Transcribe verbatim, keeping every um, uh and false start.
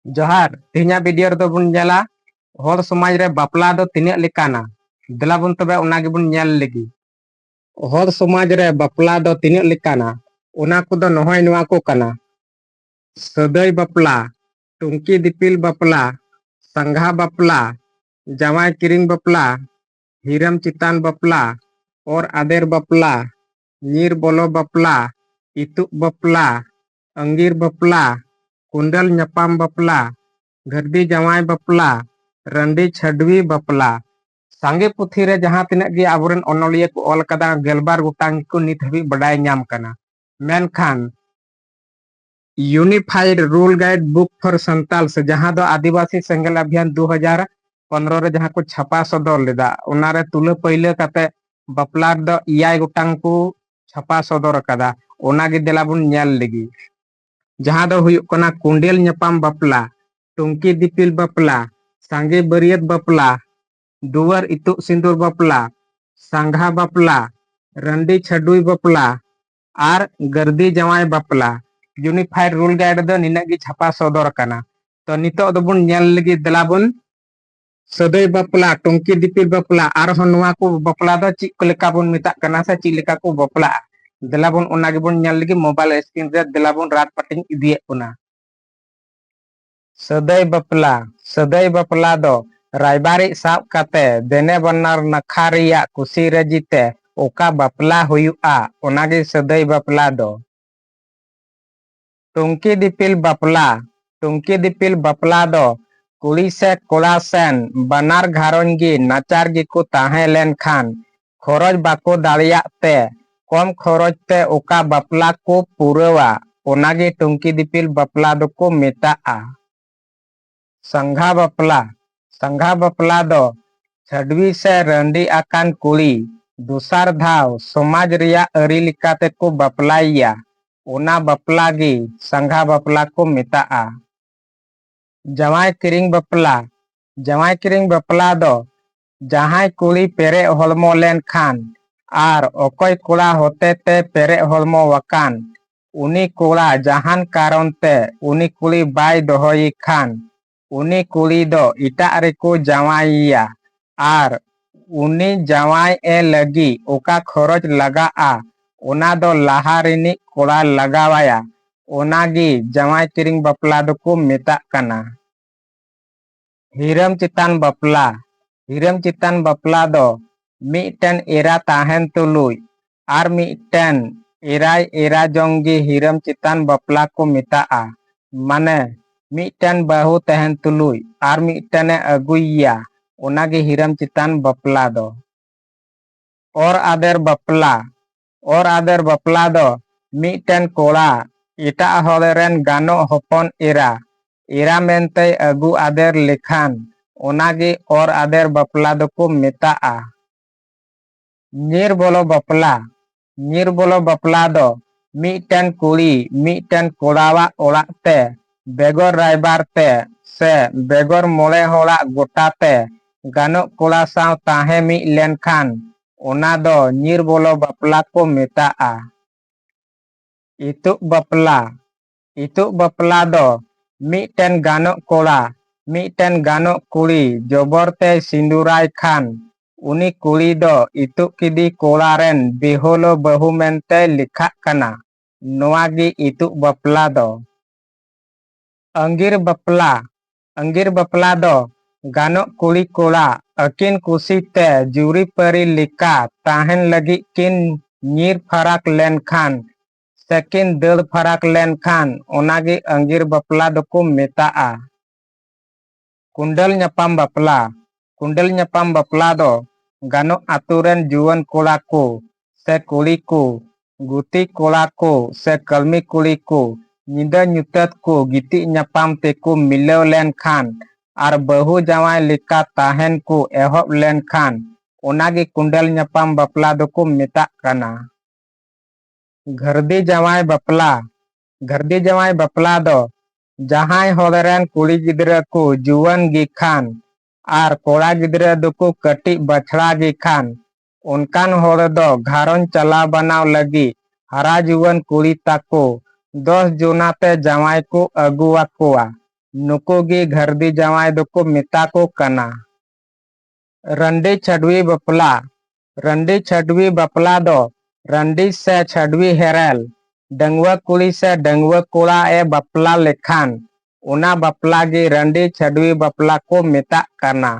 ᱡᱚᱦᱟᱨ, ᱛᱮᱦᱮᱧᱟᱜ video ᱨᱮᱫᱚ ᱵᱚᱱ ᱧᱮᱞᱟ ᱦᱚᱲ ᱥᱚᱢᱟᱡᱽ ᱨᱮ ᱵᱟᱯᱞᱟ ᱫᱚ ᱛᱤᱱᱟᱹᱜ ᱞᱮᱠᱟᱱᱟ᱾ ᱫᱮᱞᱟ ᱵᱚᱱ ᱛᱚᱵᱮ ᱚᱱᱟ ᱜᱮᱵᱚᱱ ᱧᱮᱞ ᱞᱮᱜᱮ᱾ ᱦᱚᱲ ᱥᱚᱢᱟᱡᱽ ᱨᱮ ᱵᱟᱯᱞᱟ ᱫᱚ ᱛᱤᱱᱟᱹᱜ ᱞᱮᱠᱟᱱᱟ, ᱚᱱᱟ ᱠᱚᱫᱚ ᱱᱚᱜᱼᱚᱭ ᱱᱚᱣᱟ ᱠᱚ ᱠᱟᱱᱟ᱾ ᱥᱟᱹᱫᱟᱹᱭ ᱵᱟᱯᱞᱟ, ᱴᱩᱝᱠᱤ ᱫᱤᱯᱤᱞ ᱵᱟᱯᱞᱟ, ᱥᱟᱸᱜᱷᱟ ᱵᱟᱯᱞᱟ, ᱡᱟᱶᱟᱭ ᱠᱤᱨᱤᱧ ᱵᱟᱯᱞᱟ, ᱦᱤᱨᱢ ᱪᱮᱛᱟᱱ ᱵᱟᱯᱞᱟ, ᱚᱨ ᱟᱫᱮᱨ ᱵᱟᱯᱞᱟ, ᱧᱤᱨ ᱵᱚᱞᱚ ᱵᱟᱯᱞᱟ, ᱤᱛᱩᱫ ᱵᱟᱯᱞᱟ, ᱟᱺᱜᱤᱨ ᱵᱟᱯᱞᱟ, ᱠᱚᱸᱰᱮᱞ ᱧᱟᱯᱟᱢ ᱵᱟᱯᱞᱟ, ᱜᱷᱟᱹᱨᱫᱤ ᱡᱟᱶᱟᱭ ᱵᱟᱯᱞᱟ, ᱨᱟᱺᱰᱤ ᱪᱷᱟᱹᱰᱣᱤ ᱵᱟᱯᱞᱟ᱾ ᱥᱟᱸᱜᱮ ᱯᱩᱛᱷᱤ ᱨᱮ ᱡᱟᱦᱟᱸ ᱛᱤᱱᱟᱹᱜ ᱜᱮ ᱟᱵᱚᱨᱮᱱ ᱚᱱᱚᱞᱤᱭᱟᱹ ᱠᱚ ᱚᱞ ᱠᱟᱫᱟ, ᱜᱮᱞᱵᱟᱨ ᱜᱚᱴᱟᱝ ᱜᱮᱠᱚ ᱱᱤᱛ ᱦᱟᱹᱵᱤᱡ ᱵᱟᱰᱟᱭ ᱧᱟᱢ ᱠᱟᱱᱟ᱾ ᱢᱮᱱᱠᱷᱟᱱ Unified Rule Guide Book for Santals, ᱡᱟᱦᱟᱸ ᱫᱚ ᱟᱹᱫᱤᱵᱟᱹᱥᱤ ᱥᱮᱸᱜᱮᱞ ᱟᱵᱷᱤᱭᱟᱱ ᱫᱩ ᱦᱟᱡᱟᱨ ᱯᱚᱱᱨᱚ ᱨᱮ ᱡᱟᱦᱟᱸ ᱠᱚ ᱪᱷᱟᱯᱟ ᱥᱚᱫᱚᱨ ᱞᱮᱫᱟ, ᱚᱱᱟᱨᱮ ᱛᱩᱞᱟᱹ ᱯᱟᱹᱭᱞᱟᱹ ᱠᱟᱛᱮ ᱵᱟᱯᱞᱟ ᱨᱮᱫᱚ ᱮᱭᱟᱭ ᱜᱚᱴᱟᱝ ᱠᱚ ᱪᱷᱟᱯᱟ ᱥᱚᱫᱚᱨ ᱟᱠᱟᱫᱟ᱾ ᱚᱱᱟᱜᱮ ᱫᱮᱞᱟ ᱵᱚᱱ ᱧᱮᱞ ᱞᱮᱜᱮ᱾ ᱡᱟᱦᱟᱸ ᱫᱚ ᱦᱩᱭᱩᱜ ᱠᱟᱱᱟ ᱠᱚᱸᱰᱮᱞ ᱧᱟᱯᱟᱢ ᱵᱟᱯᱞᱟ, ᱴᱩᱝᱠᱤ ᱫᱤᱯᱤᱞ ᱵᱟᱯᱞᱟ, ᱥᱟᱸᱜᱮ ᱵᱟᱹᱨᱭᱟᱹᱛ ᱵᱟᱯᱞᱟ, ᱫᱩᱣᱟᱹᱨ ᱤᱛᱩᱫ ᱥᱤᱸᱫᱩᱨ ᱵᱟᱯᱞᱟ, ᱥᱟᱸᱜᱷᱟ ᱵᱟᱯᱞᱟ, ᱨᱟᱺᱰᱤ ᱪᱷᱟᱹᱰᱩᱭ ᱵᱟᱯᱞᱟ ᱟᱨ ᱜᱟᱹᱨᱫᱤ ᱡᱟᱶᱟᱭ ᱵᱟᱯᱞᱟ᱾ Unified Rule Guide ᱫᱚ ᱱᱤᱱᱟᱹᱜ ᱜᱮ ᱪᱷᱟᱯᱟ ᱥᱚᱫᱚᱨ ᱟᱠᱟᱱᱟ᱾ ᱛᱚ ᱱᱤᱛᱚᱜ ᱫᱚᱵᱚᱱ ᱧᱮᱞ ᱞᱟᱹᱜᱤᱫ, ᱫᱮᱞᱟ ᱵᱚᱱ ᱥᱟᱹᱫᱟᱹᱭ ᱵᱟᱯᱞᱟ, ᱴᱩᱝᱠᱤ ᱫᱤᱯᱤᱞ ᱵᱟᱯᱞᱟ, ᱟᱨᱦᱚᱸ ᱱᱚᱣᱟ ᱠᱚ ᱵᱟᱯᱞᱟ ᱫᱚ ᱪᱮᱫ ᱠᱚ ᱞᱮᱠᱟ ᱵᱚᱱ ᱢᱮᱛᱟᱜ ᱠᱟᱱᱟ ᱥᱮ ᱪᱮᱫ ᱞᱮᱠᱟ ᱠᱚ ᱵᱟᱯᱞᱟᱜᱼᱟ? ᱫᱮᱞᱟ ᱵᱚᱱ ᱚᱱᱟ ᱜᱮᱵᱚᱱ ᱧᱮᱞ ᱞᱟᱹᱜᱤᱫ mobile screen ᱨᱮ᱾ ᱫᱮᱞᱟ ᱵᱚᱱ ᱨᱟᱛ ᱯᱟᱹᱴᱤᱧ ᱤᱫᱤᱭᱮᱫ ᱵᱚᱱᱟ᱾ ᱥᱟᱹᱫᱟᱹᱭ ᱵᱟᱯᱞᱟ᱾ ᱥᱟᱹᱫᱟᱹᱭ ᱵᱟᱯᱞᱟ ᱫᱚ ᱨᱟᱭᱵᱟᱨᱤᱡ ᱥᱟᱵ ᱠᱟᱛᱮ ᱫᱮᱱᱮ ᱵᱟᱱᱟᱨ ᱱᱟᱠᱷᱟ ᱨᱮᱭᱟᱜ ᱠᱩᱥᱤ ᱨᱟᱹᱡᱤ ᱛᱮ ᱚᱠᱟ ᱵᱟᱯᱞᱟ ᱦᱩᱭᱩᱜᱼᱟ, ᱚᱱᱟᱜᱮ ᱥᱟᱹᱫᱟᱹᱭ ᱵᱟᱯᱞᱟ ᱫᱚ᱾ ᱴᱩᱝᱠᱤ ᱫᱤᱯᱤᱞ ᱵᱟᱯᱞᱟ᱾ ᱴᱩᱝᱠᱤ ᱫᱤᱯᱤᱞ ᱵᱟᱯᱞᱟ ᱫᱚ ᱠᱩᱲᱤ ᱥᱮ ᱠᱚᱲᱟ ᱥᱮᱱ ᱵᱟᱱᱟᱨ ᱜᱷᱟᱨᱚᱸᱡᱽ ᱜᱮ ᱱᱟᱪᱟᱨ ᱜᱮᱠᱚ ᱛᱟᱦᱮᱸ ᱞᱮᱱᱠᱷᱟᱱ ᱠᱷᱚᱨᱚᱪ ᱵᱟᱠᱚ ᱫᱟᱲᱮᱭᱟᱜ ᱛᱮ ᱠᱚᱢ ᱠᱷᱚᱨᱚᱪ ᱛᱮ ᱚᱠᱟ ᱵᱟᱯᱞᱟ ᱠᱚ ᱯᱩᱨᱟᱹᱣᱟ, ᱚᱱᱟᱜᱮ ᱴᱩᱝᱠᱤ ᱫᱤᱯᱤᱞ ᱵᱟᱯᱞᱟ ᱫᱚᱠᱚ ᱢᱮᱛᱟᱜᱼᱟ᱾ ᱥᱟᱸᱜᱷᱟ ᱵᱟᱯᱞᱟ᱾ ᱥᱟᱸᱜᱷᱟ ᱵᱟᱯᱞᱟ ᱫᱚ ᱪᱷᱟᱹᱰᱣᱤ ᱥᱮ ᱨᱟᱺᱰᱤ ᱟᱠᱟᱱ ᱠᱩᱲᱤ ᱫᱚᱥᱟᱨ ᱫᱷᱟᱣ ᱥᱚᱢᱟᱡᱽ ᱨᱮᱭᱟᱜ ᱟᱹᱨᱤ ᱞᱮᱠᱟᱛᱮ ᱠᱚ ᱵᱟᱯᱞᱟᱭᱮᱭᱟ, ᱚᱱᱟ ᱵᱟᱯᱞᱟ ᱜᱮ ᱥᱟᱸᱜᱷᱟ ᱵᱟᱯᱞᱟ ᱠᱚ ᱢᱮᱛᱟᱜᱼᱟ᱾ ᱡᱟᱶᱟᱭ ᱠᱤᱨᱤᱧ ᱵᱟᱯᱞᱟ᱾ ᱡᱟᱶᱟᱭ ᱠᱤᱨᱤᱧ ᱵᱟᱯᱞᱟ ᱫᱚ ᱡᱟᱦᱟᱸᱭ ᱠᱩᱲᱤ ᱯᱮᱨᱮᱡ ᱦᱚᱲᱢᱚ ᱞᱮᱱᱠᱷᱟᱱ ᱟᱨ ᱚᱠᱚᱭ ᱠᱚᱲᱟ ᱦᱚᱛᱮᱛᱮ ᱯᱮᱨᱮᱡ ᱦᱚᱲᱢᱚ ᱟᱠᱟᱱ, ᱩᱱᱤ ᱠᱚᱲᱟ ᱡᱟᱦᱟᱱ ᱠᱟᱨᱚᱱ ᱛᱮ ᱩᱱᱤ ᱠᱩᱲᱤ ᱵᱟᱭ ᱫᱚᱦᱚᱭᱮ ᱠᱷᱟᱱ, ᱩᱱᱤ ᱠᱩᱲᱤ ᱫᱚ ᱮᱴᱟᱜ ᱨᱮᱠᱚ ᱡᱟᱶᱟᱭᱮᱭᱟ᱾ ᱟᱨ ᱩᱱᱤ ᱡᱟᱶᱟᱭ ᱮ ᱞᱟᱹᱜᱤᱫ ᱚᱠᱟ ᱠᱷᱚᱨᱚᱪ ᱞᱟᱜᱟᱜᱼᱟ, ᱚᱱᱟ ᱫᱚ ᱞᱟᱦᱟ ᱨᱤᱱᱤᱡ ᱠᱚᱲᱟ ᱞᱟᱜᱟᱣᱟᱭᱟ᱾ ᱚᱱᱟ ᱜᱮ ᱡᱟᱶᱟᱭ ᱠᱤᱨᱤᱧ ᱵᱟᱯᱞᱟ ᱫᱚᱠᱚ ᱢᱮᱛᱟᱜ ᱠᱟᱱᱟ᱾ ᱦᱤᱨᱟᱹᱢ ᱪᱮᱛᱟᱱ ᱵᱟᱯᱞᱟ᱾ ᱦᱤᱨᱟᱹᱢ ᱪᱮᱛᱟᱱ ᱵᱟᱯᱞᱟ ᱫᱚ ᱢᱤᱫᱴᱮᱱ ᱮᱨᱟ ᱛᱟᱦᱮᱱ ᱛᱩᱞᱩᱡ ᱟᱨ ᱢᱤᱫᱴᱮᱱ ᱮᱨᱟᱭ ᱮᱨᱟ ᱡᱚᱝ ᱜᱮ ᱦᱤᱨᱟᱹᱢ ᱪᱮᱛᱟᱱ ᱵᱟᱯᱞᱟ ᱠᱚ ᱢᱮᱛᱟᱜᱼᱟ᱾ ᱢᱟᱱᱮ, ᱢᱤᱫᱴᱮᱱ ᱵᱟᱹᱦᱩ ᱛᱟᱦᱮᱱ ᱛᱩᱞᱩᱡ ᱟᱨ ᱢᱤᱫᱴᱮᱱᱮ ᱟᱹᱜᱩᱭᱮᱭᱟ, ᱚᱱᱟ ᱜᱮ ᱦᱤᱨᱟᱹᱢ ᱪᱮᱛᱟᱱ ᱵᱟᱯᱞᱟ ᱫᱚ᱾ ᱚᱨ ᱟᱫᱮᱨ ᱵᱟᱯᱞᱟ᱾ ᱚᱨ ᱟᱫᱮᱨ ᱵᱟᱯᱞᱟ ᱫᱚ ᱢᱤᱫᱴᱮᱱ ᱠᱚᱲᱟ ᱮᱴᱟᱜ ᱦᱚᱲ ᱨᱮᱱ ᱜᱟᱱᱚᱜ ᱦᱚᱯᱚᱱ ᱮᱨᱟ, ᱮᱨᱟ ᱢᱮᱱᱛᱮᱭ ᱟᱹᱜᱩ ᱟᱫᱮᱨ ᱞᱮᱠᱷᱟᱱ, ᱚᱱᱟ ᱜᱮ ᱚᱨ ᱟᱫᱮᱨ ᱵᱟᱯᱞᱟ ᱫᱚᱠᱚ ᱢᱮᱛᱟᱜᱼᱟ᱾ ᱧᱤᱨ ᱵᱚᱞᱚ ᱵᱟᱯᱞᱟ᱾ ᱧᱤᱨ ᱵᱚᱞᱚ ᱵᱟᱯᱞᱟ ᱫᱚ ᱢᱤᱫᱴᱮᱱ ᱠᱩᱲᱤ ᱢᱤᱫᱴᱮᱱ ᱠᱚᱲᱟᱣᱟᱜ ᱚᱲᱟᱜ ᱛᱮ ᱵᱮᱜᱚᱨ ᱨᱟᱭᱵᱟᱨ ᱛᱮ ᱥᱮ ᱵᱮᱜᱚᱨ ᱢᱚᱬᱮ ᱦᱚᱲᱟᱜ ᱜᱚᱴᱟ ᱛᱮ ᱜᱟᱱᱚᱜ ᱠᱚᱲᱟ ᱥᱟᱶ ᱛᱟᱦᱮᱸ ᱢᱤᱫ ᱞᱮᱱᱠᱷᱟᱱ, ᱚᱱᱟ ᱫᱚ ᱧᱤᱨ ᱵᱚᱞᱚ ᱵᱟᱯᱞᱟ ᱠᱚ ᱢᱮᱛᱟᱜᱼᱟ᱾ ᱤᱛᱩᱫ ᱵᱟᱯᱞᱟ᱾ ᱤᱛᱩᱫ ᱵᱟᱯᱞᱟ ᱫᱚ ᱢᱤᱫᱴᱮᱱ ᱜᱟᱱᱚᱜ ᱠᱚᱲᱟ ᱢᱤᱫᱴᱮᱱ ᱜᱟᱱᱚᱜ ᱠᱩᱲᱤ ᱡᱚᱵᱚᱨ ᱛᱮᱭ ᱥᱤᱸᱫᱩᱨᱟᱭ ᱠᱷᱟᱱ, ᱩᱱᱤ ᱠᱩᱲᱤ ᱫᱚ ᱤᱛᱩᱫ ᱠᱮᱫᱮ ᱠᱚᱲᱟ ᱨᱮᱱ ᱵᱤᱦᱚᱞᱚ ᱵᱟᱹᱦᱩ ᱢᱮᱱᱛᱮᱭ ᱞᱮᱠᱷᱟᱜ ᱠᱟᱱᱟ᱾ ᱱᱚᱣᱟ ᱜᱮ ᱤᱛᱩᱫ ᱵᱟᱯᱞᱟ ᱫᱚ᱾ ᱟᱺᱜᱤᱨ ᱵᱟᱯᱞᱟ᱾ ᱟᱺᱜᱤᱨ ᱵᱟᱯᱞᱟ ᱫᱚ ᱜᱟᱱᱚᱜ ᱠᱩᱲᱤ ᱠᱚᱲᱟ ᱟᱹᱠᱤᱱ ᱠᱩᱥᱤ ᱛᱮ ᱡᱩᱨᱤᱯᱟᱹᱨᱤ ᱞᱮᱠᱟ ᱛᱟᱦᱮᱱ ᱞᱟᱹᱜᱤᱫ ᱠᱤᱱ ᱧᱤᱨ ᱯᱷᱟᱨᱟᱠ ᱞᱮᱱᱠᱷᱟᱱ ᱥᱮᱠᱤᱱ ᱫᱟᱹᱲ ᱯᱷᱟᱨᱟᱠ ᱞᱮᱱᱠᱷᱟᱱ, ᱚᱱᱟ ᱜᱮ ᱟᱺᱜᱤᱨ ᱵᱟᱯᱞᱟ ᱫᱚᱠᱚ ᱢᱮᱛᱟᱜᱼᱟ᱾ ᱠᱩᱸᱰᱟᱹᱞ ᱧᱟᱯᱟᱢ ᱵᱟᱯᱞᱟ᱾ ᱠᱩᱸᱰᱟᱹᱞ ᱧᱟᱯᱟᱢ ᱵᱟᱯᱞᱟ ᱫᱚ ᱜᱟᱱᱚᱜ ᱟᱛᱳ ᱨᱮᱱ ᱡᱩᱣᱟᱹᱱ ᱠᱚᱲᱟ ᱠᱚ ᱥᱮ ᱠᱩᱲᱤ ᱠᱚ, ᱜᱩᱛᱤ ᱠᱚᱲᱟ ᱠᱚ ᱥᱮ ᱠᱟᱹᱲᱢᱤ ᱠᱩᱲᱤ ᱠᱚ ᱧᱤᱫᱟᱹ ᱧᱩᱛᱟᱹᱛ ᱠᱚ ᱜᱤᱛᱤᱡ ᱧᱟᱯᱟᱢ ᱛᱮᱠᱚ ᱢᱤᱞᱟᱹᱣ ᱞᱮᱱᱠᱷᱟᱱ ᱟᱨ ᱵᱟᱹᱦᱩ ᱡᱟᱶᱟᱭ ᱞᱮᱠᱟ ᱛᱟᱦᱮᱱ ᱠᱚ ᱮᱦᱚᱵ ᱞᱮᱱᱠᱷᱟᱱ, ᱚᱱᱟ ᱜᱮ ᱠᱩᱸᱰᱟᱹᱞ ᱧᱟᱯᱟᱢ ᱵᱟᱯᱞᱟ ᱫᱚᱠᱚ ᱢᱮᱛᱟᱜ ᱠᱟᱱᱟ᱾ ᱜᱷᱟᱹᱨᱫᱤ ᱡᱟᱶᱟᱭ ᱵᱟᱯᱞᱟ᱾ ᱜᱷᱟᱹᱨᱫᱤ ᱡᱟᱶᱟᱭ ᱵᱟᱯᱞᱟ ᱫᱚ ᱡᱟᱦᱟᱸᱭ ᱦᱚᱲ ᱨᱮᱱ ᱠᱩᱲᱤ ᱜᱤᱫᱽᱨᱟᱹ ᱠᱚ ᱡᱩᱣᱟᱹᱱ ᱜᱮ ᱠᱷᱟᱱ ᱟᱨ ᱠᱚᱲᱟ ᱜᱤᱫᱽᱨᱟᱹ ᱫᱚᱠᱚ ᱠᱟᱹᱴᱤᱡ ᱵᱟᱪᱷᱲᱟ ᱜᱮ ᱠᱷᱟᱱ, ᱚᱱᱠᱟᱱ ᱦᱚᱲ ᱫᱚ ᱜᱷᱟᱨᱚᱸᱡᱽ ᱪᱟᱞᱟᱣ ᱵᱟᱱᱟᱣ ᱞᱟᱹᱜᱤᱫ ᱦᱟᱨᱟ ᱡᱩᱣᱟᱹᱱ ᱠᱩᱲᱤ ᱛᱟᱠᱚ ᱫᱚᱥ ᱡᱚᱱᱟ ᱛᱮ ᱡᱟᱶᱟᱭ ᱠᱚ ᱟᱹᱜᱩ ᱟᱠᱚᱣᱟ᱾ ᱱᱩᱠᱩ ᱜᱮ ᱜᱷᱟᱹᱨᱫᱤ ᱡᱟᱶᱟᱭ ᱫᱚᱠᱚ ᱢᱮᱛᱟ ᱠᱚ ᱠᱟᱱᱟ᱾ ᱨᱟᱺᱰᱤ ᱪᱷᱟᱹᱰᱣᱤ ᱵᱟᱯᱞᱟ᱾ ᱨᱟᱺᱰᱤ ᱪᱷᱟᱹᱰᱣᱤ ᱵᱟᱯᱞᱟ ᱫᱚ ᱨᱟᱺᱰᱤ ᱥᱮ ᱪᱷᱟᱹᱰᱣᱤ ᱦᱮᱨᱮᱞ ᱰᱟᱺᱜᱩᱣᱟᱹ ᱠᱩᱲᱤ ᱥᱮ ᱰᱟᱺᱜᱩᱣᱟᱹ ᱠᱚᱲᱟ ᱮ ᱵᱟᱯᱞᱟ ᱞᱮᱠᱷᱟᱱ, ᱚᱱᱟ ᱵᱟᱯᱞᱟ ᱜᱮ ᱨᱟᱺᱰᱤ ᱪᱷᱟᱹᱰᱣᱤ ᱵᱟᱯᱞᱟ ᱠᱚ ᱢᱮᱛᱟᱜ ᱠᱟᱱᱟ᱾